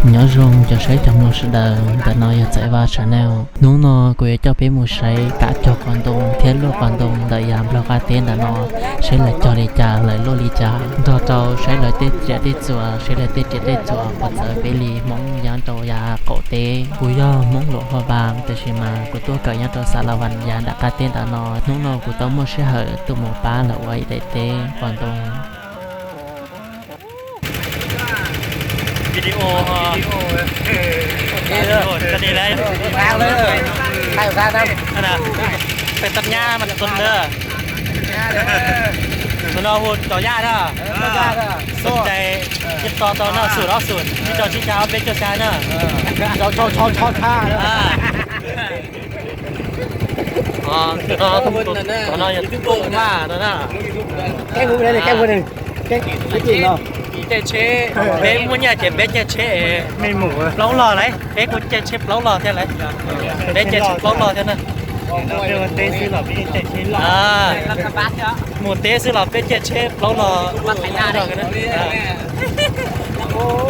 Nyob zoo cov saib cov mloog sawv daws, ntawm no yog Txawm Vaj Channel. Hnub no kuv yuav coj peb mus saib kam cog qos ntoo thiab luaj qos ntoo ntawm yav Nplog qab teb ntawm no, saib lawv cog li cas lawv luaj li cas, nrog rau saib lawv tej riam tej txuas, saib lawv tej riam tej txuas puas txawv peb li Hmoob nyob rau yav qaum teb. Kuv yog Hmoob Luam Hua Npas, tiam sis mas kuv tuaj kawm nyob rau Xav Las Vas yav nram qab teb ntawm no. Hnub no kuv tau muaj sij hawm tuaj mus pab lawv ua ib daim teb qos ntoo. Video, video, video. Tau nyab mas tus ntawd. Tus no hu Cov Yaj na. Sub cai, ib to tau na, xum ob xum, ib rau tsib xya ob peb cuaj xya na. Tus no yog tus maj no na. Peb muaj nyiaj ces peb caij tsheb plaub log lauj, peb kuj caij tsheb plaub log thiab lauj. Peb caij tsheb plaub log thiab na. Mus teb xwb los peb caij tsheb plaub log.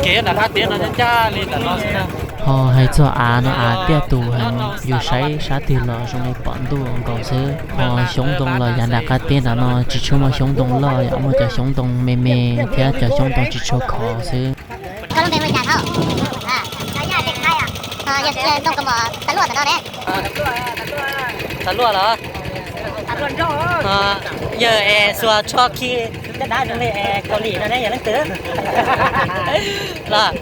Kev nram qab teb no ncaj li ntawm no xwb na. Ho hais txog av no, av tiaj tus heev, yus saib sab twg los zoo li pom ntuj nkaus xwb. Ho xyoob ntoo los yav nram qab teb nram no tsis tshua muaj xyoob ntoo loj, yog muaj cov xyoob ntoo me me thiab cov xyoob ntoo tsis tshua khov xwb. Tav luaj los? Yawg es xuas tsho khi caj dab zoo li es Kaus Lim no ne, yog leej twg? Los,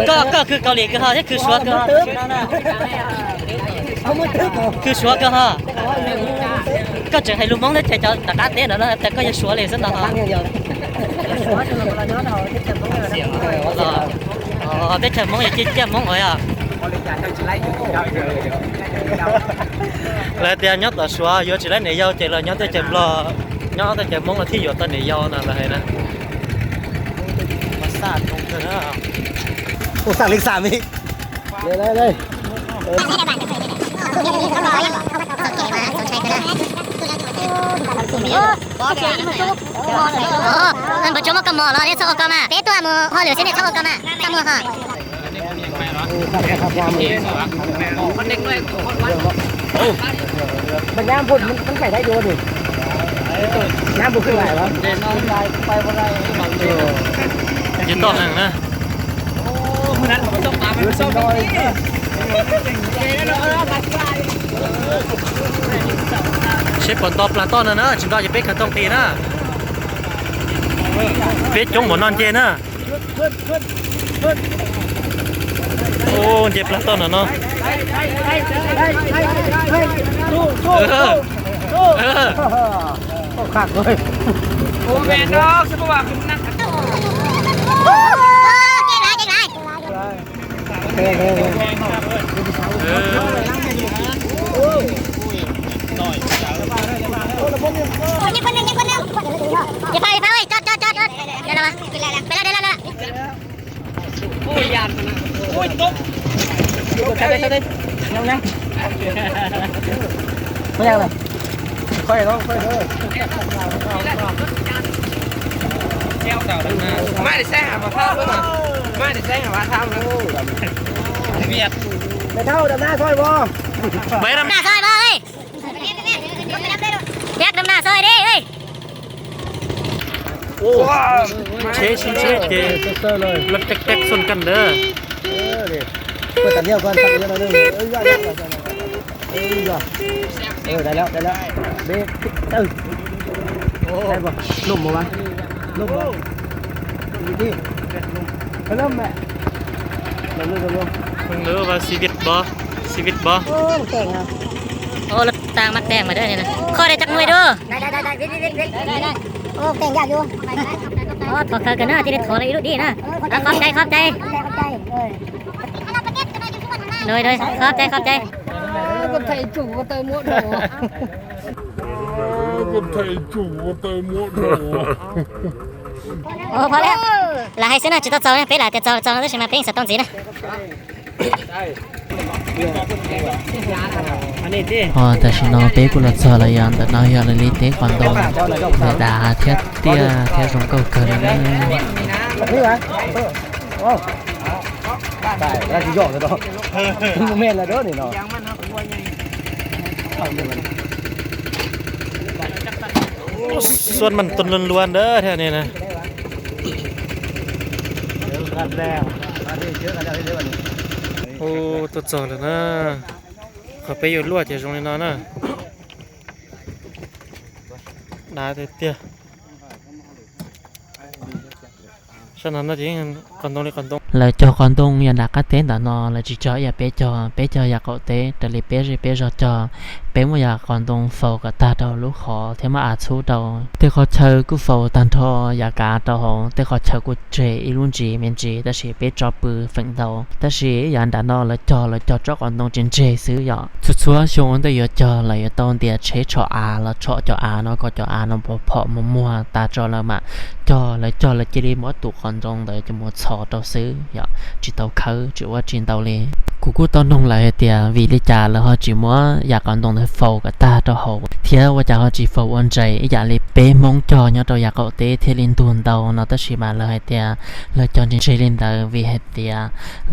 koj, koj khwv Kaus Lim kawg ho thiab khwv Suav kawg ho? Khwv Suav kawg ho. Koj tseem hais lus Hmoob thiab ces cov tom qab teb ntawd no tias koj yog Suav li xwb ntag ho. Teb chaws Hmoob yog ciaj ciaj Hmoob os yog. Lawv tias nyob tom Suav yuav tsis laib niam yau ces los nyob teb chaws Nplog, nyob teb chaws Hmoob los thiaj yuav tau niam yau no lawv hais na. Ua xaj li xaj me. Npawg Tsuab muab koj mos los nej txhob ua koj mas, peb tuaj mus hauj lwm xwb nej txhob ua koj mas, txaj muag ho. Mas nyab npua,มันไก่ได้อยู่ดิ nyab npuaขึ้นไหวปะ Yog toj heev na. Seb puas nto plag toj no na, tsis nto ces peb khaws tooj qis na. Peb coob npaum no nce na. Ub, nce plag toj no no. Maj, maj, maj thau, dam na soi bo. Dam na soi bo, dam na soi di. Tsheb sib tsheb ces lawv tek tek xoj kab ntawd. Lub ua xi vit bos, xi vit bos. Lub taag mab deeg mas, kho dai tag nui du. Thov kawg na, thiaj li thov lawv ib lub dib na. Qhov cai, qhov cai. Qhov cai, qhov cai. Ua pom lawm, lam hais xwb na, tsis tau txaus, peb lam tias txaus txaus no tab sis mas peb yeej xav tau ntxiv na. Ho tam sim no peb kuj los txog lawm, yog ntawm no yog lawv li teb qos ntoo, ntawm dav thiab tiaj thiab zoo nkauj kawg li na. Xuas mas tuaj luaj luaj ntawd thiab ne na. Ub, tuaj txog lawm na. Qhov peb yuav luaj ces zoo li no na. Dav tiag tiag. Sab no no ces qos ntoo li qos ntoo. Lawv cog qos ntoo yam nram qab teb ntawm no, lawv tsis cog ib yam peb cog, peb cog yam qaum teb raws li peb zej peb zog cog. Peb muab yam qos ntoo faus kom tag rau lub qhov thiab muab av txhub rau. Tej qhov chaw kuj faus tag nrho yam kav rau hauv, tej qhov chaw kuj tseg ib lub ntsis me ntsis, tab sis peb tso pw feem ntau. Tab sis yam nram no lawv cog, lawv cog tsob qos ntoo tseg tseg xwb yom. Txhua txhua xyoo ua ntej yuav cog, lawv yuav tau ntiav tsheb tshom av los tshom cov av no kom cov av no phom muag muag tas tso lawm mam cog. Lawv cog lawv cia li muab tus qos ntoo ntawd coj mus txhos rau xwb yom, tsis tau khawb tsis ua tsis ntau li. Kuv kuj tau noog lawv hais tias vim li cas lawv ho tsis muab yam qos ntoo ntawd faus kom tag rau hauv thiab ua cas ho tsis faus ua ntsais ib yam li peb Hmoob cog nyob rau yam qaum teb thiaj li ntug ntau no, tab sis mas lawv hais tias lawv cog ntseg ntseg li ntawd vim hais tias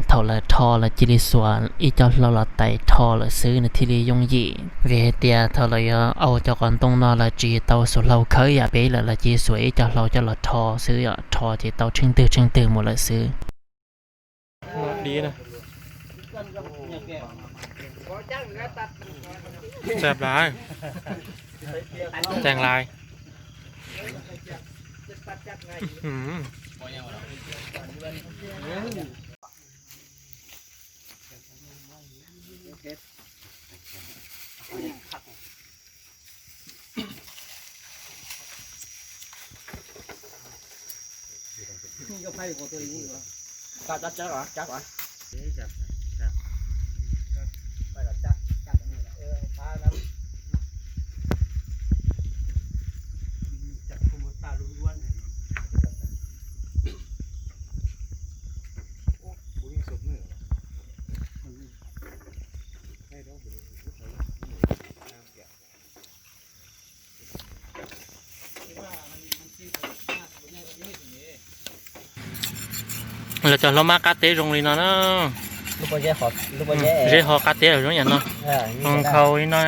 thaum lawv rho lawv cia li xuas ib co hlau los tais rho lawm xwb nws thiaj li yooj yim. Vim hais tias thaum lawv yuav au cov qos ntoo no lawv tsis tau xuas hlau khawb yam peb lawm, lawv cia li xuas ib co hlau coj los rho xwb yom, rho ces tau tsheej twg tsheej twg mus lawm xwb. Lawv cov hlau mab qab teb zoo li no na. Zeb ho qab teb zoo yam no. Nkhaus li no.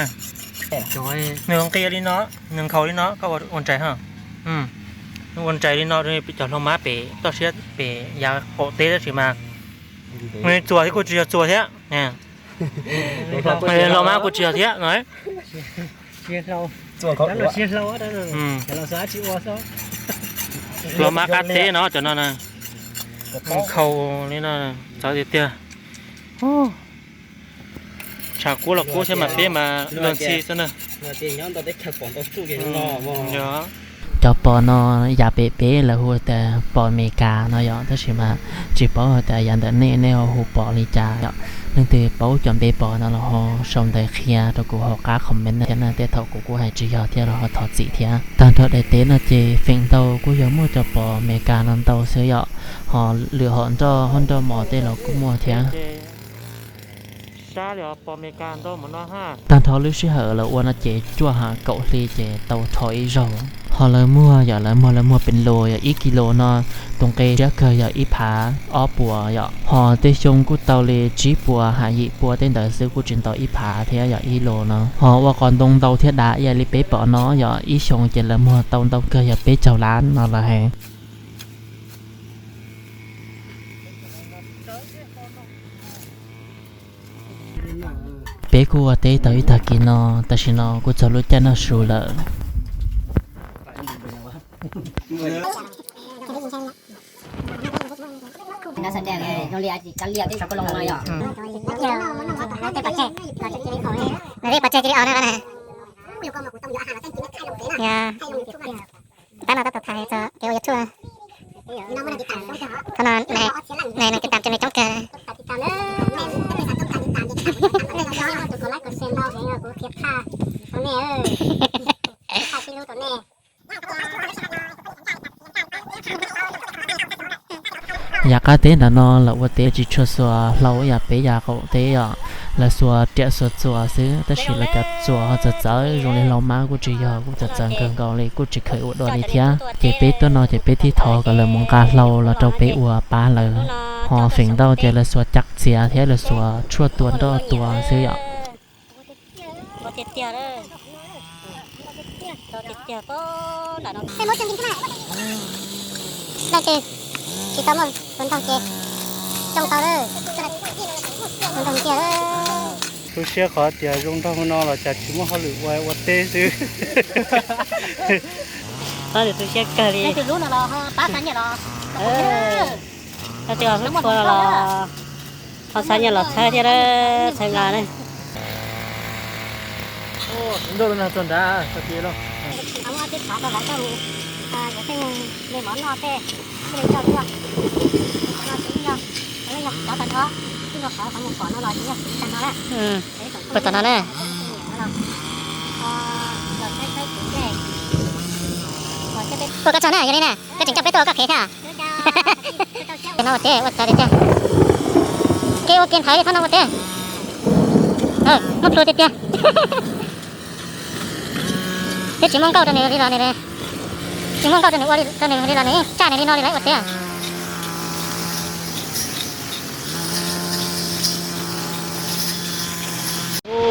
Nws nqis li no, nws nkhaus li no koj ua ntsais ha. Nws ua ntsais li no, cov hlau mab pem toj siab pem yav qaum teb tab sis mas nws txuas thiab kuj tsis yog txuas thiab. Hlau mab kuj tsis yog thiab no. Hlau mab qab teb no cov no na. Nkhaus li no, txawv tiag tiag. Tshav kub los kub thiab mas peb mas luag ntxhi xwb na. Cov pos no yav pem peb lawv hu tias pos Amelikas no yom, tab sis mas tsis paub hais tias yav ntawm nej nej ho hu pos li cas yom. Leej twg paub cov npe pos no los ho sau ntawv qhia rau kuv hauv qab comment thiab na, tej thaum kuv kuj hais tsis yog thiab los ho thov txim thiab. Tag nrho daim teb no ces feem ntau kuj yog muaj cov pos Amelikas no ntau xwb yom, ho lwm hom nroj hoob nroj mos tej los kuj muaj thiab. Tag nrho lub sij hawm lawv ua no ces cuaj ha kaum hli ces tau rho ib zaug. Ho lawv muag yom, lawv muag lawv muag pes lus yom, ib kis lus no tus nqe siab kawg yog ib phav ob puas yom. Ho tej xyoo kuj tau li tsib puas ha yim puas tej ntawd xwb, kuj tsis ntau ib phav thiab yom, ib lus no. Ho ua qos ntoo ntau thiab dav ib yam li peb pom no yom, ib xyoo ces lawv muag tau ntau kawg yog peb caug lab no lawv hais. Peb kuj ua teb tau ib tag kis no, tam sim no kuj txog lub caij noj su lawm. Tab no tab tom tham txog kev ua YouTube. Qhov no neeg tiv tam tseem me coob kawg. Yav qab teb ntawm no lawv ua teb tsis tshua xuas hlau ib yam peb yav qaum teb os, lawv xuas riam xuas txuas xwb, tab sis lawv cov txuas ho txawv txawv zoo li hlau mab kuj tsis yog, kuj txawv txawv kawg nkaus li, kuj tsis kheev ua dua li thiab. Ces peb tuaj no ces peb thiaj thov kom lawv mus nqa hlau los rau peb ua pab lawv, ho feem ntau ces lawv xuas caj txiav thiab lawv xuas tshuaj tua nroj tua xwb yom. Tiag tiag, tiag tiag, tiag tiag. Tsis tau muaj hluas nraug ces zoo tau, zoo nraug tiag. Tu siab qhov tias zoo nraug no los cas tsis muaj hauj lwm ua, ua teb xwb. Pab nws tu siab kawg li. Leej twg hlub no los pab xa nyiaj los, leej twg hlub tshua no los ho xa nyiaj los txhawb thiab, txhawb nqa na. Nrauj no txog nrad txog tiag lauj. Tej mov noj tej, ua li coj tuaj. Qhov no ces yog, yog cov tag nrho, twb nrog qhov mus pom no los ces yog tag nrho na. Puas tag nrho na? Ua koj tsaug na, yog li na koj tseem coj peb tuaj ua koj kev thiab. No ua teb ua tsav tiag tiag. Kev ua kev ntxhawv li thaum no ua teb. Muaj plhus tiag tiag. Twb tsis muaj nkauj rau nws li los nws, tsis muaj nkauj rau nws ua li, rau nws li los nws tsaj nws li no li lawv ua teb.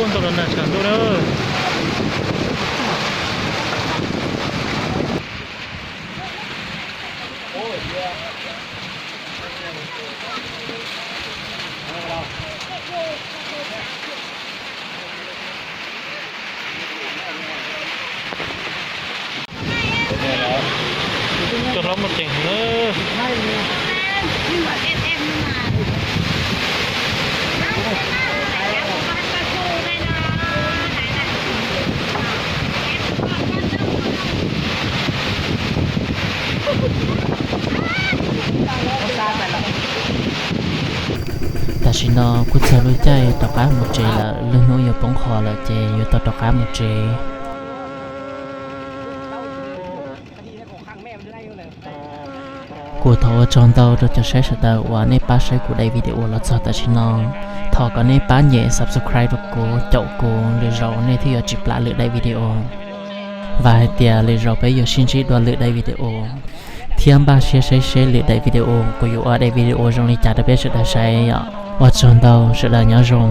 Nrauj los nag tshav ntuj na. Cov hlob muaj ceem heev na. Tam sim no kuj txog lub caij rov qab mus tsev lawm, lub hnub yuav poob qho lawm ces yuav tau rov qab mus tsev. Kuv thov ua tsaug ntau rau cov saib sawv daws uas nej pab saib kuv daim video los txog tam sim no. Thov kom nej pab nyem subscribe rau kuv, caum kuv, lwm zaus nej thiaj yuav tsis plam lwm daim video. Vam hais tias lwm zaus peb yuav sib ntsib dua lwm daim video, thiab npaj siab saib seb lwm daim video kuv yuav ua daim video zoo li cas rau peb sawv daws saib os. Ua tsaug ntau, sawv daws nyob zoo.